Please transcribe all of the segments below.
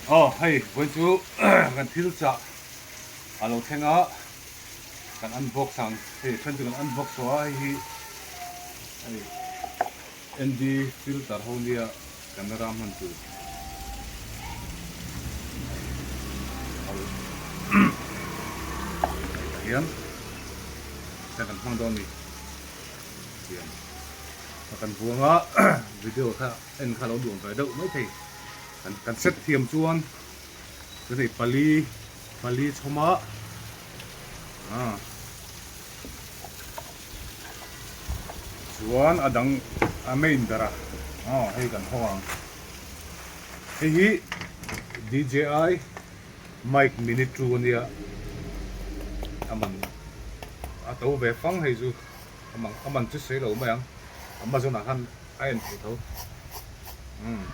Aw hei vawiin chu kan thil chah a lo thleng a, kan unbox ang hei a then chu kan unbox tawh a hei hi hei ND filter ho nia camera hman tur hei tah hian kan hmang dawn a ni tiang a kan buang a video kha en kha a lo nuam ve deuh maithei kan kan set thiam chuan chuan hei pali pali chhawm a ah chuan a dang a main ber a aw hei kan hawng ang hei hi D_J_I mic mini 2 ania a man a to ve fang hei chu a man chu sawi lo mai ang amazon ah khan a en theih tho umm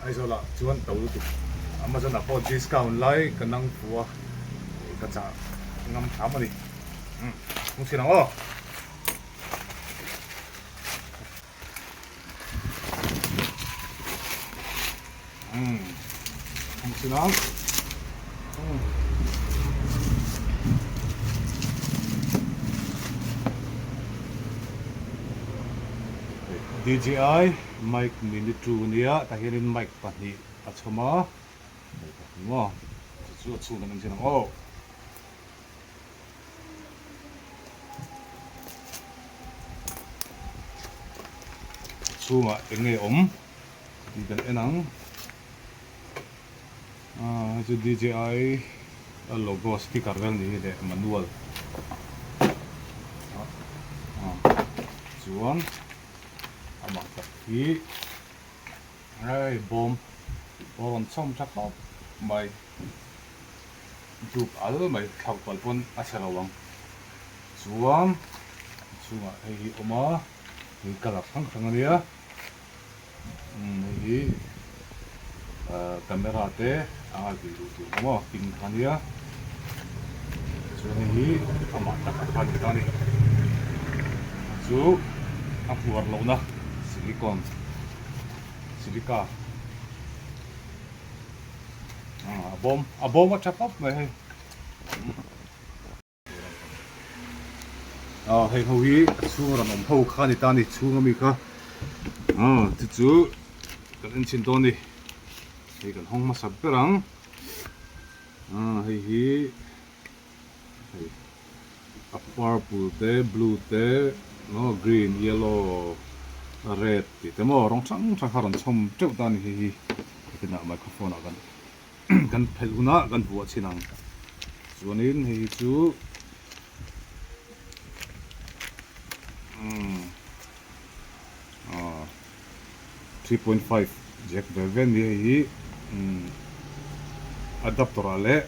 Aizawl ah chuan to lutuk Amazon ah pawh discount lai ka nang fu a ka chah ngam hram a ni umm hmu chhin ang aw. Umm hmu chhin ang umm. DJI mic mini 2 ania tah hianin mic pahnih a chhawm a hei pahnih maw chu chu a chhung kan en chhin ang aw. A chhungah eng nge awm tih kan en ang ah hei chu DJI a logo sticker vel ni hi leh manual ah ah chuan amah tak hi hei bawm a rawn chhawm tha khawp mai. Dup al mai thlauh palh pawn a chhe lo ang. Chuan a chhungah hei hi awm a, hei colour hrang hrang a nia. Umm hei hi ahh camera te a ngai tih duh tur awm a pin kha a nia. Chuan hei hi amah tak a kha a ni ta a ni. Chu a hmuar lohna silicone silica. A bawm a bawm a tha khawp mai hei aw hei ho hi a chhung a rawn awm ho kha a ni ta a ni chhung ami kha aw chu chu kan en chhin dawn a ni hei kan hawng hmasa ber ang aw hei hi hei a purple te blue te maw green yellow red tih te maw rawng hrang hrang kha a rawn chhawm teuh ta a ni hei hi nakinah microphone ah kan kan phelh hunah kan vuah chhin ang chuanin hei hi chu umm aw 3.5 jack ve ve a ni hei hi umm adapter ah leh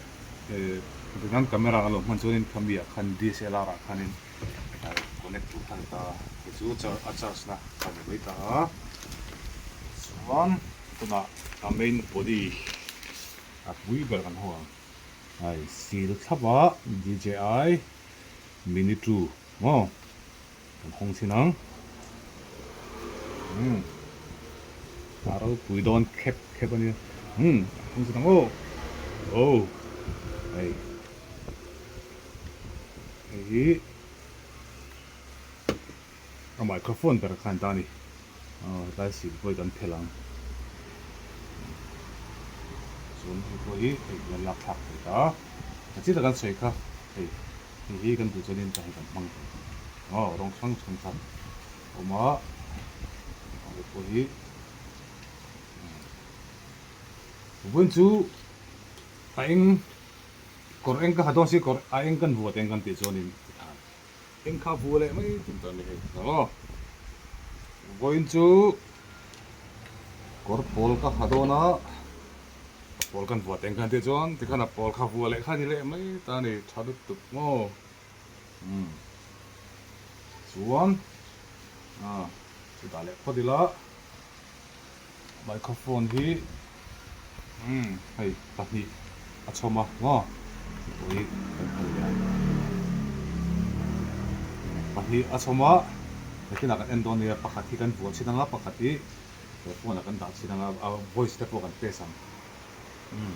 eh tikhan camera a lo hman chuanin khami ah khan DSLR ah khanin connect tur kha a ni ta a hei chu a charge na a ni mai ta a chuan tunah a main body a pui ber kan ho ang hei seal thlap a DJI mini 2 maw. Kan hawng chhin ang. Umm. A ropui dawn khep khep a nia. Umm. Hawng chhin ang aw. Oh. Hei. Hei hi a microphone ber khan ta a ni. Aw hetlai sil pawh hi kan phelh ang. Chuan hei pawh hi hei hian lak thlak thei ta. A chi tak an sawi kha hei. Hei hi kan duh chuanin hei kan hmang thei aw rawng hrang hrang kha a awm a hei pawh hi vawiin chu a eng kawr eng ka ha dawn si kawr a eng kan vuah teng kan tih chuanin tikhan eng kha vuah leh mai tum ta a ni hei aw vawiin chu kawr pawl ka ha dawn a. A pawl kan vuah teng khan tih chuan tikhan a pawl kha vuah leh kha ni leh mai ta a ni tha lutuk maw umm chuan ah chutah leh phawt ila microphone hi umm hei pahnih a chhawm a maw hei hi kan phal leh ang pahnih a chhawm a nakinah kan en dawn nia pakhat hi kan vuah chhin ang a pakhat hi. He phone ah kan dah chhin anga a voice te pawh kan test ang. Umm.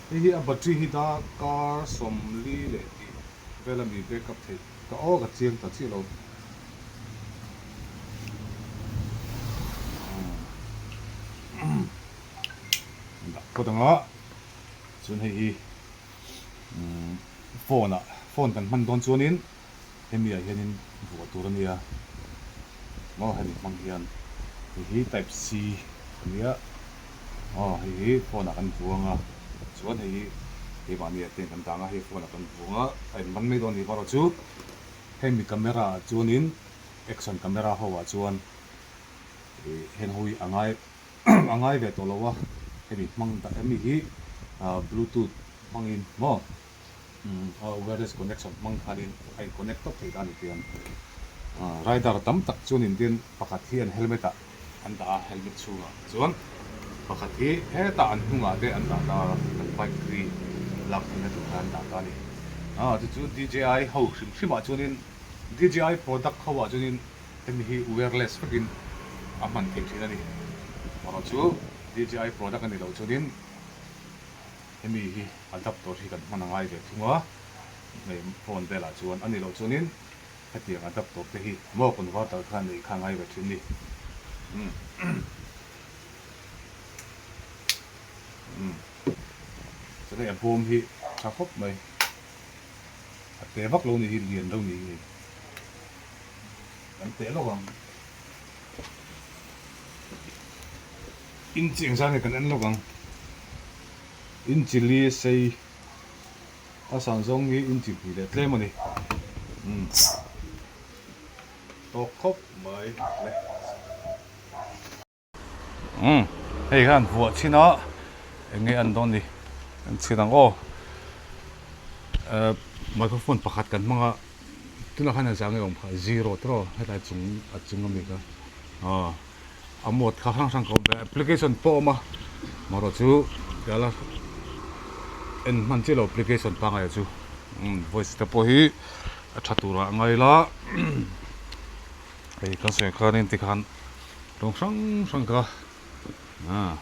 Hei hi a battery hi darkar 40 leh tih vel a mi backup theih ka aw ka chiang ta chiah lo. Umm. Dah phawt ang a, chuan hei hi umm phone ah phone kan hman dawn chuanin hemi ah hianin vuah tur a nia maw hemi hmang hian hei hi type C a nia aw hei hi phone ah kan vuang a chuan hei hi keimahni ah te kan dang a hei phone ah kan vuang a a in man mai dawn a ni erawh chu hemi camera ah chuanin action camera ho ah chuan ih heng ho hi a ngai a ngai ve tawh lo a hemi hmang dah hemi hi bluetooth hmangin maw wireless connection hmang khanin a in connect tawp thei ta a ni tiang rider tam tak chuan in tin pakhat hi an helmet ah an dah a helmet chhungah chuan pakhat hi hetah an hnungah te an dah ta a an bike ri lak theihna tur khan an dah ta a ni chu chu D_J_I ho hrim hrim ah chuanin D_J_I product ho ah chuanin Hemi hi wireless vekin a hman theih thin a ni. Erawh chu DJI product a ni loh chuanin hemi hi adapter hi kan hman a ngai ve thung a, hei phone velah chuan a ni loh chuanin hetiang adapter te hi maw converter kha neih kha a ngai ve thin a ni. Chuan hei a bawm hi tha khawp mai, a te vak lo ni hi lian lo ni hi hei. Kan teh lawk ang. Inchi engzah nge kan en lawk ang. Inchi li sei a san zawng hi inchi hnih leh tlem a ni. Umm tawk khawp mai le. Umm hei khan vuah chhin a eng nge an dawn ni an chhin ang aw eh microphone pakhat kan hmang a tunah khan engzah nge awm kha zero te rawh hetlai chung a chung ami kha aw a mode kha hrang hrang ka awm ve a application pawh a awm a marawh chu tiala en hman chiah lo application pangngai chu umm voice te pawh hi a tha turah a ngai la. Hei kan sawi khanin tikhan rawng hrang hrang kha ah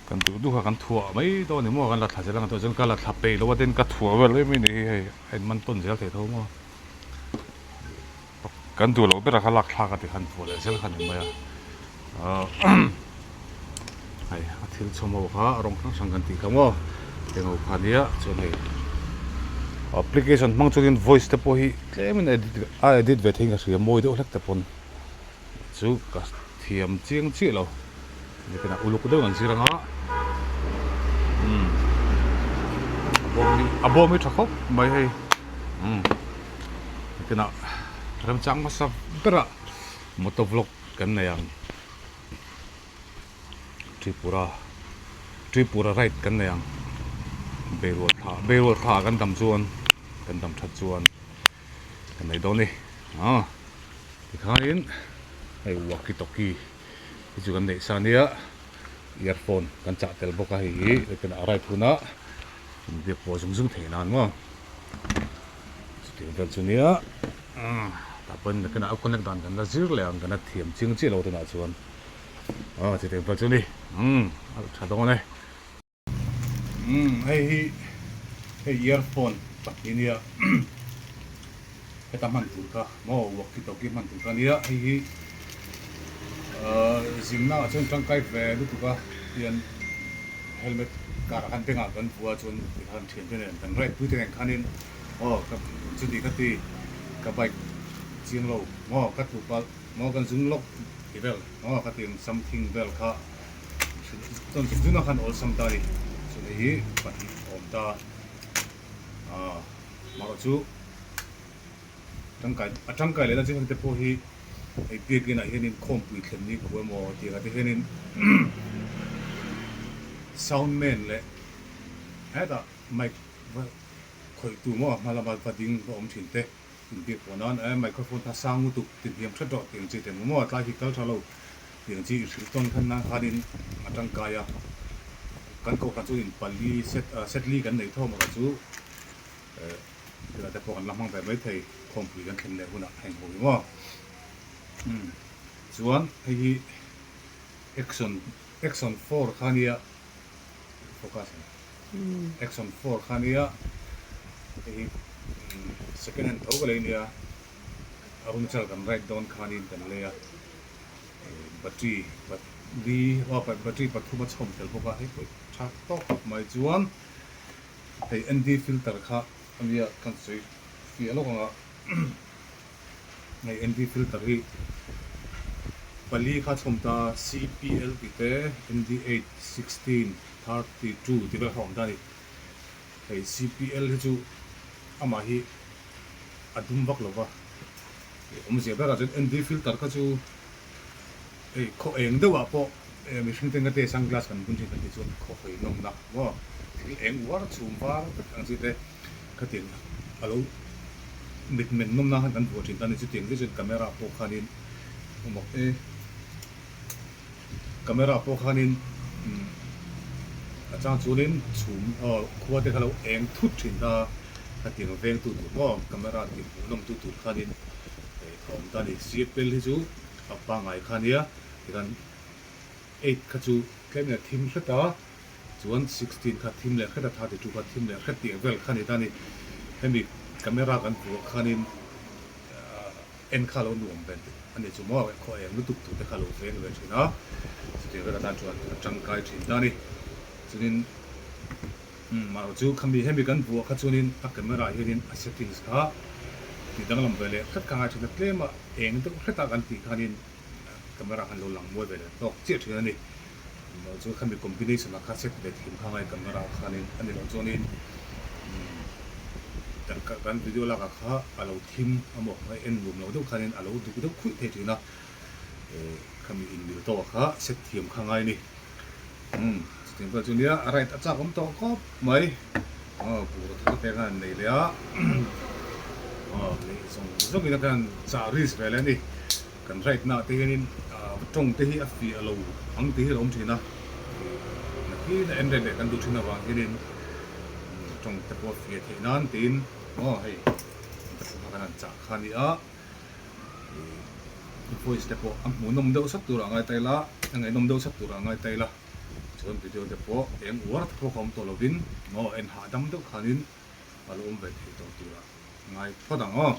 kan duh duh kha kan thuah mai dawn a ni maw kan la thla zel ang tawh chuan ka la thla peih lo a tin ka thuah vel em em a ni hi hei a in man tawn zel thei tho maw kan duh loh berah kha lak thlak a tikhan thuah leh zel kha a ni mai a ah hei a thil chhawm ho kha rawng hrang hrang kan tih kha maw eng ho kha nia chuan hei application hmang chuanin voice te pawh hi tlemin a edit a edit ve theiin ka hria mawi deuh hlek te pawn chu ka thiam chiang chiah lo nikin a uluk deuh an zir anga umm a bawm hi a bawm hi tha khawp mai hei umm nikin ah remchang hmasa berah motor vlog kan nei ang. Tripura Tripura ride kan nei ang Beirual thla Beirual thla ah kan dam chuan kan dam that chuan kan nei dawn a ni ah tikhanin hei walkie talkie hi chu kan neih sa ania earphone kan chah tel bawk a hei hi hetiang a ride hunah inbiak pawh zung zung theih nan maw chutiang vel chu nia tah pawhin nakinah a connect dan kan la zir leh ang kan la thiam chiang chiah lo tunah chuan. Aw chutiang pawh chu ni umm a tha dawn e. Umm hei hi hei earphone pahnih nia heta hman tur kha maw walkie talkie hman tur kha nia hei hi ahh zingna ah chuan tangkai ve lutuk a tian helmet car ah khan bengah kan vua chuan tikhan thiante nen kan ride pui te nen khanin aw ka chuti ka ti ka bike chiang lo maw ka tlu palh. Maw kan zung lawk ti vel maw ka ti ang something vel kha chuan zung zung ah khan awlsam ta a ni chuan hei hi pahnih a awm ta a marawh chu tangkai a tangkai leh na chu heng te pawh hi hei biakin ah hianin khawmpui thlen ni khu emaw tih ang te hianin sound man leh hetah mic va khawih tu maw hma lama va ding va awm thin te. Inbiak pawh nan e microphone kha sang lutuk ti hniam hret rawh tih ang chi te maw maw tlai hi kal tha lo tih ang chi i hrilh tawn khan nan khanin a tangkai a, kan kohhran chuan in pali set set li kan nei tho maw chu eh tuna te pawh kan la hmang ve mai thei khawmpui kan thlen leh hunah heng ho hi maw umm chuan hei hi action action 4 kha nia. focus ang Action 4 kha nia hei hi second hand tho ka lei nia Arunachal kan ride dawn khanin kan lei a battery li battery pathum a chhawm tel bawk a hei pawh tha tawk khawp mai chuan hei ND filter kha ania kan sawi fiah lawk ang a hei ND filter hi pali kha chhawm ta CPL tih te ND 8 16 32 tih vel kha a awm ta a ni hei CPL hi chu amah hi a dum vak lo va awmzia berah chuan ND filter kha chu hei khaw eng deuh ah pawh mihring te ngate sunglass kan bun thin kan tih chuan khaw hawi nawmna maw thil eng uar chhum var vek ang chi te khatiang a lo mit men nawmna khan kan vuah thin ta a ni chutiang zet chuan camera pawh khanin awm e camera pawh khanin a chang chuanin chhum aw khua te kha lo eng thut thin ta khatiang vengtu tur maw camera tih hmuh nawmtu tur khanin a awm ta a ni cfl hi chu a pangngai kha ania tikhan eight kha chu tlem in a thim hret a chuan 16 kha thim leh hret a 32 kha thim leh hret tih vel kha a ni ta a ni hemi camera kan vuah khanin en kha lo nuam ve a ni chu maw khaw eng lutuk tur te kha lo veng ve thin a chutiang vel atan chuan a tangkai thin ta a ni chuanin mahro chu khami hemi kan vuah kha chuanin a camera ah hianin a settings kha tih danglam ve leh hret kha ngai thin a tlem a eng deuh hret a kan tih khanin camera khan lo lang mawi ve leh tawk chiah thin a ni mahro chu khami combination ah kha set ve thim kha ngai camera ah khanin a ni loh chuanin kan video lak ah kha a lo thim a maw a en nuam lo deuh khanin a lo duk deuh khuih thei thin a khami inmil tawk ah kha set thiam kha ngai a ni umm chutiang pawh chu nia a right a chak awm tawh khawp mai aw bur thar te khan nei leh a aw leh zawng zawng in a khan chah risk ve leh a ni kan right na ah te hianin tawng te hi a fiah lo ang tih hi a lo awm thin a nakin a en reng leh kan duh thin avang hianin tawng te pawh a fiah theih nan tiin aw hei kha kan han chah kha a ni a voice te pawh a hmuhnawm deuh sat turah a ngai ta ila a ngaihnawm deuh sat turah a ngai ta ila chuan video te pawh eng uar te pawh ka awm tawh lovin maw en hahdam deuh khanin a lo awm ve thei tawh turah a ngai phawt ang aw.